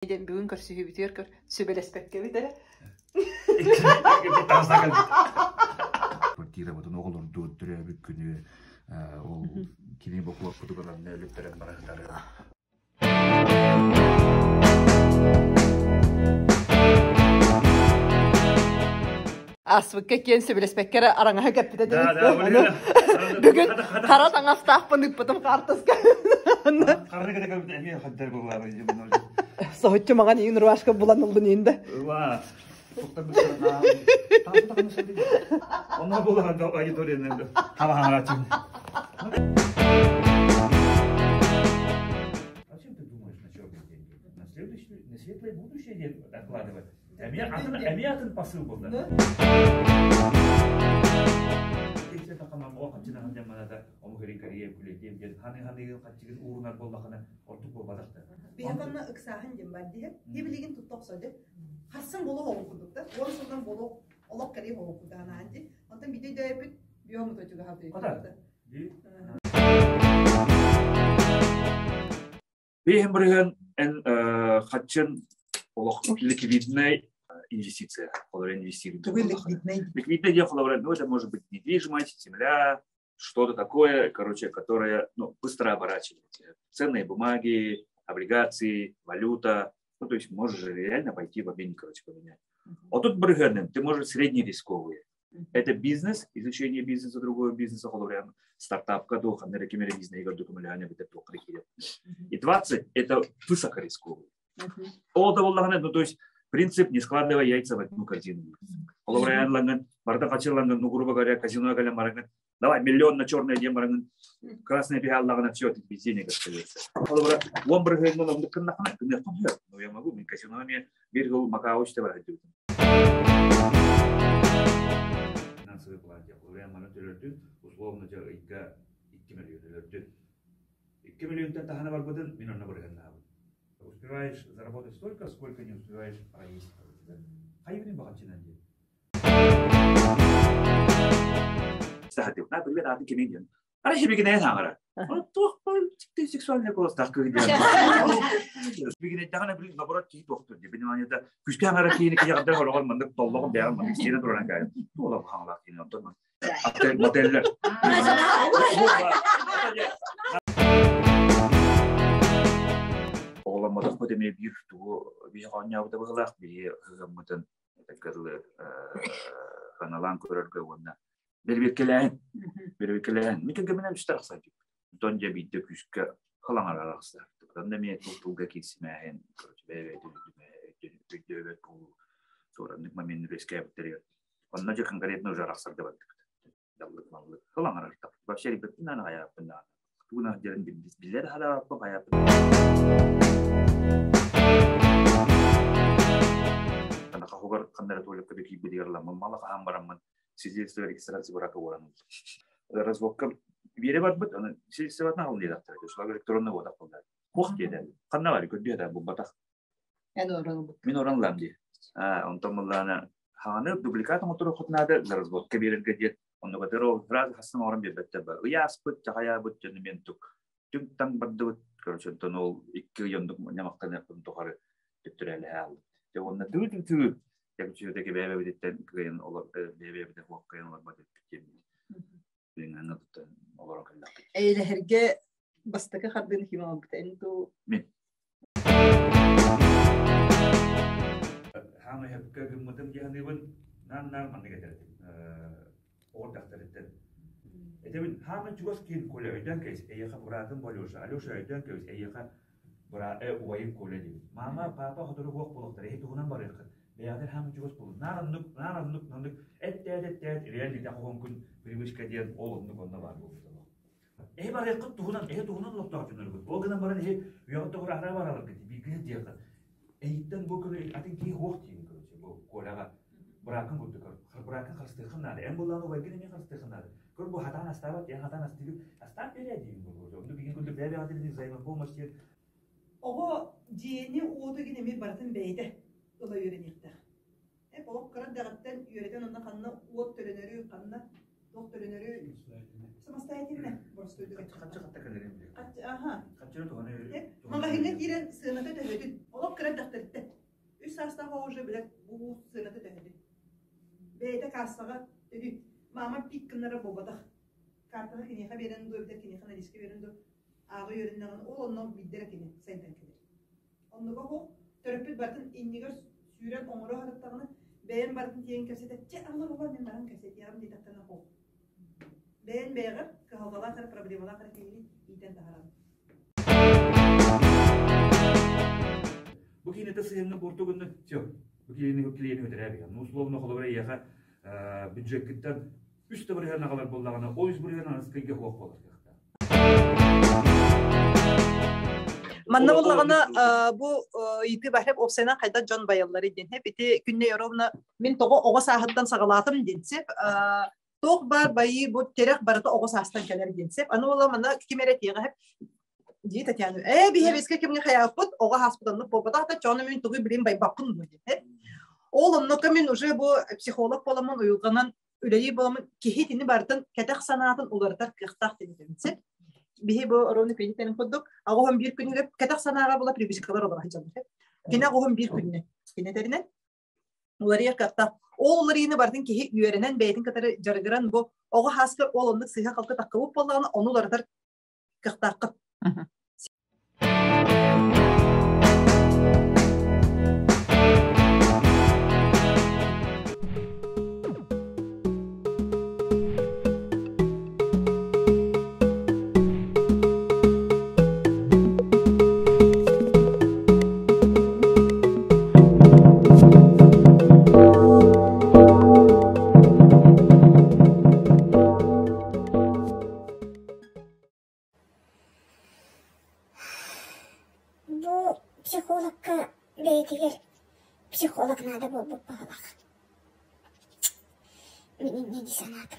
Диэн бүгүн көрсүһүүбүтүгэр көр сүбэлэспэккэбит эрэ. Квартирабытын оҕолордуун төрөөбүт күнү ол кини бокуоппутугар онно өлүттэрэн барахтары. Ааспыкка киэн сөбүлэспэккэ эрэ араҥаһы кэппитэ Бүгүн хара таҥастаахпын ыыппытым хаартыска. Соһуччу маҥан иин рубашка булан ыллын иин да. Онно булан аудиторияны хабахаҥарааччы. А чем ты думаешь на черный день? На следующий, на светлое будущее откладывать. Эмиэ атын, эмиэ атын посыл буолла. Уурунар буоллахына ордук буолбатах да. Биһиэхэ ыксааһын диэн бар диһэ. Билигин тутта охсоду. Харсын боло оҕун курдук да. Уон сылдан боло олох кэлии оҕун курдук анаан ди. Онтон биди дөйбүт биомута чугаһа Хата. Биэһин бырыһыан эн хаччын олох ликвидная инвестиция. Холобура инвестируй. Ликвидный? Ликвидный диэн холобура, ну это может быть недвижимость, земля, что-то такое, короче, которое ну, быстро оборачивается. Ценные бумаги, облигации, валюта. Ну, то есть можешь же реально пойти в обменник, короче, поменять. А тут бырыһыанын, ты можешь среднерисковые. Это бизнес, изучение бизнеса, другого бизнеса, холобура, стартапка, туох, ханна ким эрэ бизнеһигэр документальный эбэтэр туохха киирэр. И 20 – это высокорисковый. Ол да буоллаҕына, ну то есть принцип не складывай яйца в одну корзину. Холобура, ланган, барда хачыланган, ну, грубо говоря, казино кэлэн бараҥын, давай миллион на черное диэн бараҥын, красное биһааллаҕына, все, ты без денег остаешься. Холобура, уон бырыһыанынан оннук гыннаххына, гыныаххын сөп. Ну, я могу, мин казино эмиэ биир жыл Макао үстэ барар диэбитим. Финансовый план диэн. Холобура, маны төлөрдүн, условно дьэ ыйга 2 миллион өлөрдүн. 2 миллионтан таһына барбытын мин онно бырыһыаннаабын. Успеваешь заработать столько, сколько не успеваешь проесть, короче, да. Хайыбын баҕаччынан диэн. Сахатык, билбэт аатын кимин диэн. Ара хибигинэ хаҥара. Туох сексуальный голостаах кыһы диэн. Бигинэйдэҕинэ билин наоборот киһи туохтур дии. Понимание күскэ хаҥара киһини киһи хаддар олоҕор маннык толлоҕун бэйэҕин маннык сиэнэ туран кайын. Туола хаҥалаах киһини онтон мотеллер. Оҕоломмотохпут эмиэ биир тугу биһи оонньообута быһыылаах биһи ыһыаммытын этэргэ дылы ханалаан көрөргө уонна бэрбиэккэлээһин бэрбиэккэлээһин мин кэргэмминэн үстэ тахсар Онтон дьэ биирдэ күүскэ халаҥара арахсар. Онно эмиэ тыл-тылга киирсимээһин, короче, бэйэ-бэйэтин өйдөөбөт буолуу суораннык момент үөскээбиттэригэр. Онно дьэ конкретно уже арахсарга бардыбыт. Даллык-маллык халаҥарар Вообще ребятын наана хайааппын даҕаны. Тугун дьэрин биллэр хадааппын хайааппын. Хахугар ханнара туалетка киирбитигэр ламмын мала хаһан бараммын свидетельство регистрации брака уоран разводка биэрэ барбыт аны свидетельствотын аҕалын диэтэхтэрэ услуга электронный буотах буолла хуох диэтэ ханна бары көрдүө булбатах эн орон мин орон ылам дии онтон мыллаана хааны дубликат оҥоттору хотунаада за разводка биэрэргэ диэт оннугатыр ол сразу хассан оҥорон биэрбэттэр ба ыйааспыт чахайаабыт дьону мен тук түҥ-таҥ бардыбыт короче онтон ол икки ый оннук ньамахтаныахпын тухары төттөрөөлөһө хаалбыт дьэ уонна тыы-тыы-тыы кэпсиэтэки бэйэ-бэйэбититтэн кыайан олор бэйэ-бэйэбитин суох кыайан олорбот эппит диэммит билиҥҥэ туттан олорон кэллэхпит. Эйэлэһэргэ бастакы хардыыны ким оҥорбута эн дуу? Мин. Хаамай сөпкө гыммытым дии саныыбын. Наар-наар маннык этэр этим. Оҕо дьахтарыттан. Этэбин, хаамай чугас киин Коля өйдөөн кэбис, эйиэхэ быраатым бу Алеша, Алеша өйдөөн кэбис, эйиэхэ быра убайым Коля диэбит. Мама, папа сотору суох буолуохтара, эһи туһунан барыаххыт. Бэйэҕитин хаамай чугас буолун. Наар оннук, наар оннук, оннук эттээт эттээт реально ити хоһоҥкун привычка диэн ол оннук онно баар буолбут олох. Эһи барыаххыт туһунан, эһи туһунан олохтоох дьонноргут. Ол гынан баран эһи үйэҕит тоҕо араа бараларгыт, бииргиһит диэххит. Эйиттэн бу күнү атын киһи суох диибин короче, бу Коляҕа бырааккын курдук көр. Бырааккын харыстыаххын наада. Эн буоллаҕына убайгын эмиэ харыстыаххын наада. Көр бу хатаан астаабат, эн хатаан астыгын, астаан биэрээ диибин короче. Оннук игин курдук бэйэ-бэйэҕитин взаимопомощь диэн. Оҕо дьиэни уоту игин эмиэ барытын бэйэтэ ыла үөрэниэхтээх. Эп олох кыра эрдэҕиттэн үөрэтэн онно ханна уот төлөнөрүй, ханна туох төлөнөрүй. Самостоятельно боростуойдук Аха. Маҕаһыыҥҥа киирэн сыаната төһөтүн. Олох кыра эрдэхтэриттэн. Үс саастаах оҕо уже билэр бу сыаната төһөтүн. Бэйэтэ кассаҕа төлүү. Мама пик гыннара буолбатах. Картаны киниэхэ биэрэн дуу эбэтэр киниэхэ наличка биэрэн дуу ааҕа үөрэннэҕинэ ол онно биирдэ эрэ кини сайдан кэлэр. Оннуга ол төрөппүт барытын иннигэр сүүрэн оҥоро сырыттаҕына бэйэм барытын тиийэн кэпсэтэ чэ аллар ула мин баран кэпсэтиэҕим диэтэххинэ ол бэйэн бэйэҕэр кыһалҕалаах эрэ проблемалаах эрэ киһини иитэн таһааран. Бу киинэтэ сыһыаҥҥа буорту гынна все. Бу киинэни клиени өтөрөөбү. Ну условно холобура эйиэхэ бюджеккиттан үс да бырыһыан аҕалар буоллаҕына, ол үс бырыһыан аныскыйга суох буолар кыахтаах. Манна буоллаҕына бу ыйытыы баһып уопсайынан хайдах дьон байаллары диэн хэп ити күннэ ровно мин тоҕо оҕо сааһыттан саҕалаатым диэн сеп туох баар байыы бу тирэх барыта оҕо саастан кэлэр диэн сеп аны буолла манна ким эрэ тиэҕэ хэп дии Татьяна ээ биһи эбискэ кимҥэ хайааппыт оҕо сааспыт оннук буолбатах да чону мин тугу билим байбаппын бу диэн ол оннука мин уже бу психолог буоламмын уйулҕанан үлэлиир буоламмын киһи итини барытын кэтэх санаатын уларытар кыахтаах диэн сөп. Биһи бу ровно кредиттэрин курдук аҕыһын биир күнүгэр кэтэх санааҕа була привычкалар олоро сылдьаллар. Кини аҕыһын биир күнүнэн кини этэринэн уларыйар кыахтаах. Ол уларыйыыны барытын киһи үөрэнэн бэйэтин кытары дьарыгыран бу оҕо хааска ол оннук сыыһа-халты таххыбыт буоллаҕына ону уларытар кыахтааххын. Бу психологка бэйэтигэр психолог наада буолбут быһыылаах. Мин инньэ дии санаатым.